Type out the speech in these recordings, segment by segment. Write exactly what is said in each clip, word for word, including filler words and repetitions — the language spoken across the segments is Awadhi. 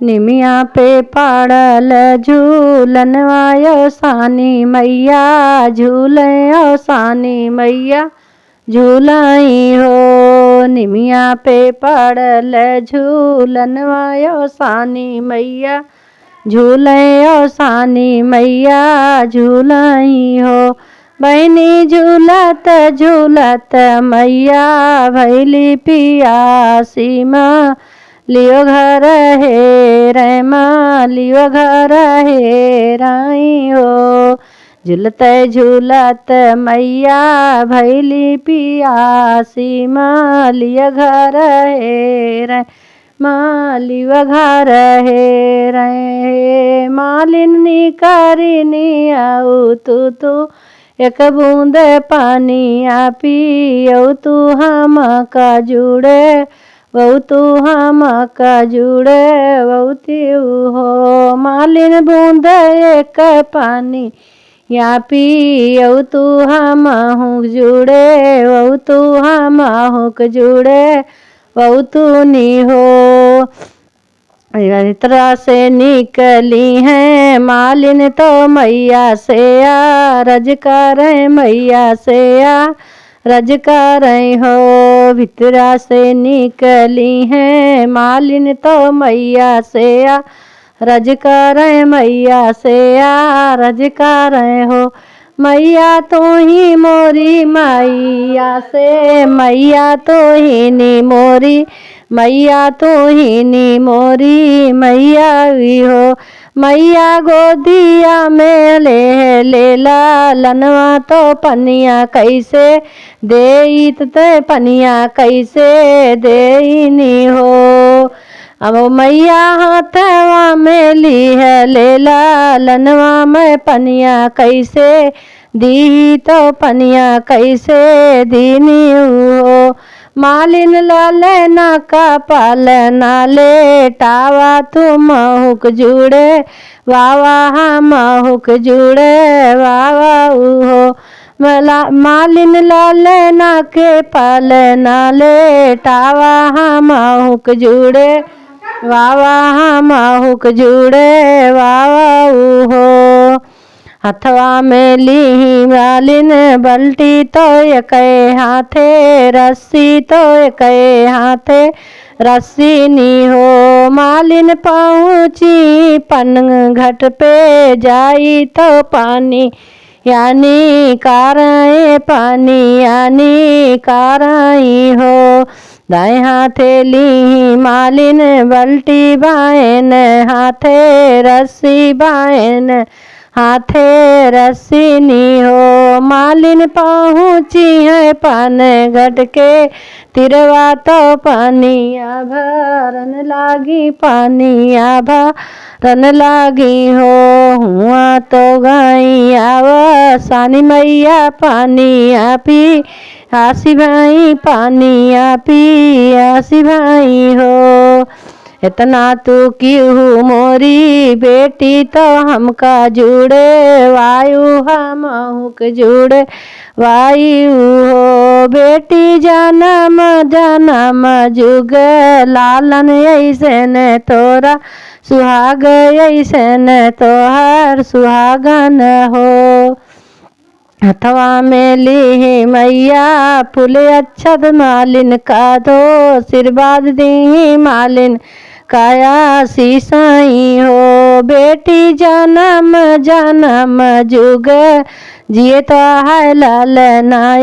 निमिया पे पड़ल झूलनवा, यो सानी मैया झूले, यो सानी मैया झूलाई हो। निमिया पे पड़ल झूलनवा, यो सानी मैया झूले, यो सानी मैया झूलाई हो। बहिनी झूलत झूलत मैया भैली पियासी, मालियो घर हेरै, मालियो घर हेराई हो। झूलत झूलत मैया भैली पियासी, मालियो घर हेरै, मालियो घर हेरै। मालिन निकरी नियाऊ तू, तू एक बूंद पानिया पियऊ तू हमका जुड़े, वऊ तू हमका जुड़े, वऊ तिऊ हो। मालिन बूंद एक पानिया पियऊ तू हमहू जुड़े, वऊ तू हमहू के जुड़े, वऊ तू नी हो। भीतरा से निकली हैं मालिन तो मैया से आरज करै, मैया से आरज करै हो। भीतरा से निकली हैं मालिन तो मैया से आरज करै, मैया से आरज करै हो। मैया तू ही मोरी मैया से, मैया तू ही नी मोरी, मैया तू ही नी मोरी मैया वी हो। मैया गोदिया में ले लेला लनवा तो पनिया कैसे देइत ते, पनिया कैसे देइनी हो। अब मैया हाथवा में लिहले लालनवा, मैं पनिया कैसे दीही तो पनिया कैसे दीनी हो। मालिन लालना का पालना लेटावा तू महुक जुड़े, वावा हम महुक जुड़े, वावा उहो। मला-, मालिन लालना के पालना लेटावा हम महुक जुड़े, वावा हम महुक जुड़े, वावा उहो। हथवा में लीही मालिन बल्टी तो एकै हाथे, रस्सी तो एकै हाथे, रस्सी नी हो। मालिन पहुँची पनघट पे, जाई तो पानी यानी काराए, पानी यानी काराई हो। दाएं हाथे लीही मालिन बल्टी, बाएन हाथे रस्सी, बाएन हाथे रस्सी नी हो। मालिन पहुँची है पनघट के तिरवा तो पनिया भरन लागी, पनिया भरन लागी हो। हुआँ तो गई आवा सानी मैया पनिया पियासी भई, पनिया पियासी भई हो। एतना तू किहू मोरी बेटी तो हमका जुड़े, वायु हमहूँ के जुड़े, वायु हो। बेटी जनम जनम जुग लालन, अइसन तोरा सुहाग, अइसन तोहार सुहागन हो। हथवा में लीही मैया फूल अक्षत, मालिन का दो आशीर्वाद दीही, मालिन का आशीष आई हो। बेटी जनम जनम जुग जिए तोहार लालना,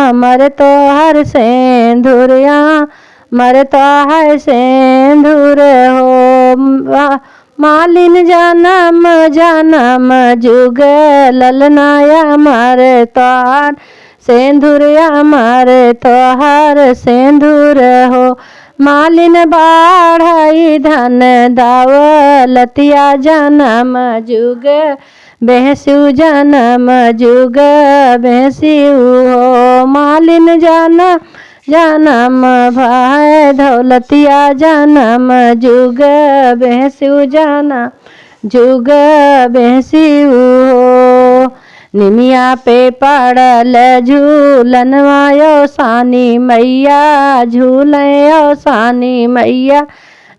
अमर तोहार सेंदुरिया, अमर तोहार सेंदुर हो। मा-, मालिन जनम जनम जुग ललना, अमर तोहार सेंदुर, अमर तोहार सेंदुर हो। मालिन बाढ़ई धन दौलतिया, जनम जुग बेहसू, जनम जुग बेहसू हो। मालिन जनम जनम भय दौलतिया, जनम जुग बेहसू, जनम जुग बेहसू हो। निमिया पे पड़ल झूलनवा, अयो सानी मैया झूले, अयो सानी मैया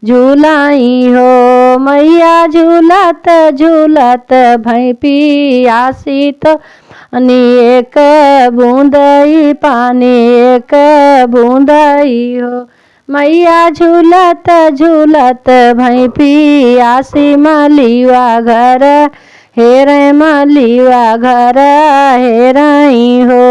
झूलाई हो। मैया झूलत झूलत भई पियासी तो, अनि एक बूंदई पानी, एक बूंदई हो। मैया झूलत झूलत भई पियासी, मलिवा घर हेरे, मलिवा घर हेरई हो।